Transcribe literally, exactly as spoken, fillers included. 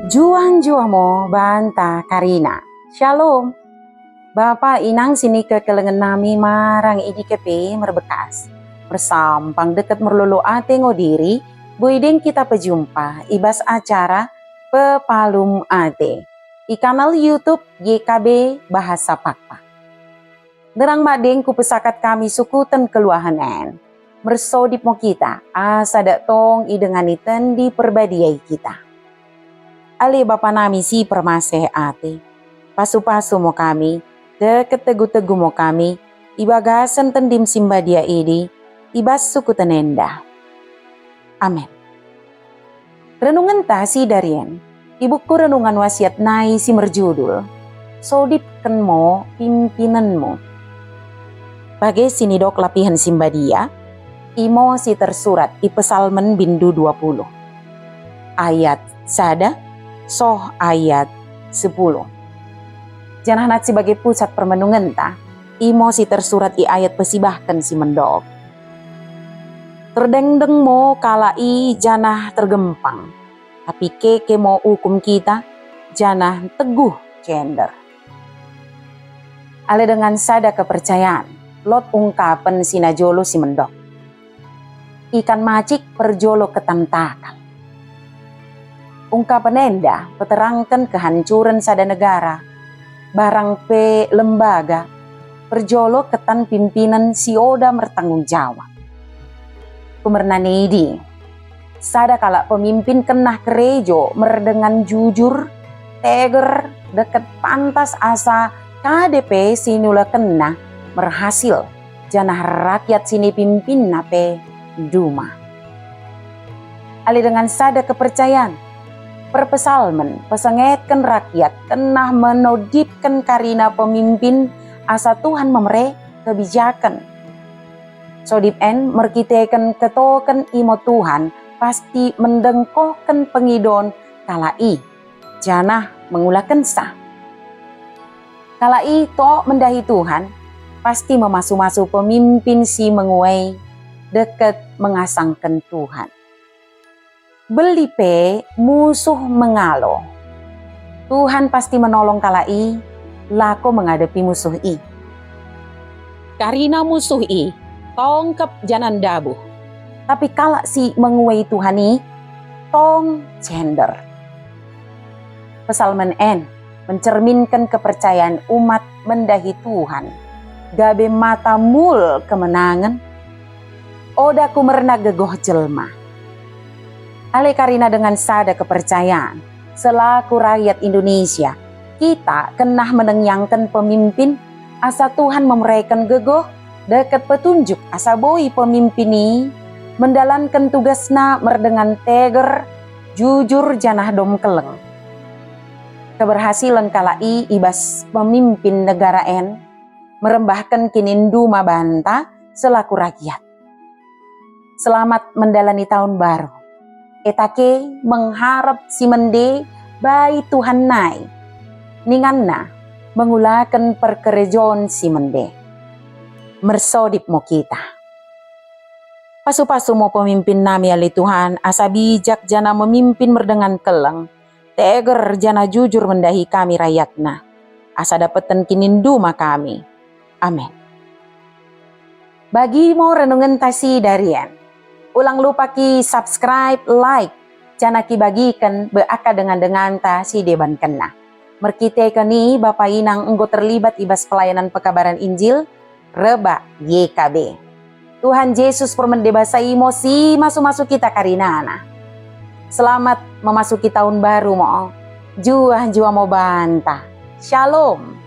Njuah-njuah mo banta karina. Shalom. Bapa inang si nikekelengen nami marang i dike pe merbekas. Mersampang deket merlolo ate ngo diri, boi deng kita pejumpa i bas acara Pepalum Ate i kanal YouTube Y K B Bahasa Pakpak. Nderang madeng kupesakat kami sukuten keluahen en. Mersodip mo kita, asa dak tong idengani Tendi Perbadia i kita. Ale Bapa nami si permaseh ate, pasu-pasu mo kami, deket tegu-tegu mo kami, i bagasen Tendim si mbadia idi, i bas sukuten enda. Amen. Renungenta si darien i buku Renungan Wasiat nai si merjudul, Sodipken mo Pimpinenmu. Bage si nidok lapihen si mbadia, imo si tersurat i Pesalmen bindu dua puluh, ayat sada soh ayat sepuluh. Janah nat si bage pusat permenungenta, imo si tersurat i ayat pesibahken si mendok. Terdengdeng mo kalak i janah tergempang, tapi keke mo ukum kita, janah teguh cender. Ale dengan sada kepercayan, lot ungkapen si najolo si mendok. Ikan macik perjolo ketan takal. Ungkapen enda peterangken kehancuren sada negara, barang pe lembaga, perjolo ketan pimpinen si oda mertanggung jawab. Kumerna nidi, sada kalak pemimpin kennah kerejo merdengan jujur, teger, deket pantas asa kade pe si nulakenna merhasil, janah rakyat si nipimpinna pe nduma. Ale dengan sada kepercayan, perpesalmen pesengetken rakyat kennah menodipken karina pemimpin asa Tuhan memere kebijaken. Sodip en merkiteken ketoken imo Tuhan pasti mendengkohken pengidon kalak i, janah mengulakensa. Kalak i tok mendahi Tuhan, pasti memasu-masu pemimpin si menguai deket mengasangken Tuhan. Beli pe musuh mengalo. Tuhan pasti menolong kalak i, lako mengadepi musuh i. Karina musuh i tongkep janah ndabuh. Tapi kalak si menguai Tuhan i tong cender. Pesalmen en mencerminken kepercayan umat mendahi Tuhan, gabe mata mul kemenangen, oda kumerna gegoh jelma. Ale karina dengan sada kepercayan, selaku rakyat Indonesia, kita kennah menengyangken pemimpin asa Tuhan memereken gegoh deket petunjuk asa boi pemimpin i mendalanken tugasna merdengan teger, jujur janah dom keleng. Keberhasilen kalak i i bas pemimpin negara en merembahken kininduma banta selaku rakyat. Selamat mendalani tahun baru. Etake mengharap si mende bai Tuhan nai. Ninganna mengulaken perkerejon si mende. Mersodip mo kita. Pasu-pasu mo pemimpin nami ale Tuhan, asa bijak janah memimpin merdengan keleng, teger janah jujur mendahi kami rayatna, asa dapeten kininduma kami. Amen. Bagi mo renungenta si darien. Ulang lupa ki subscribe, like, janah ki bagiken be aka dengan-denganta si debankenna. Merkiteken i Bapa Inang enggo terlibat i bas pelayanan pekabaran Injil, rebak Y K B. Tuhan Jesus permende basa imo si masu-masu kita karinana. Selamat memasuki tahun baru mo. Juah-juah mo banta. Shalom.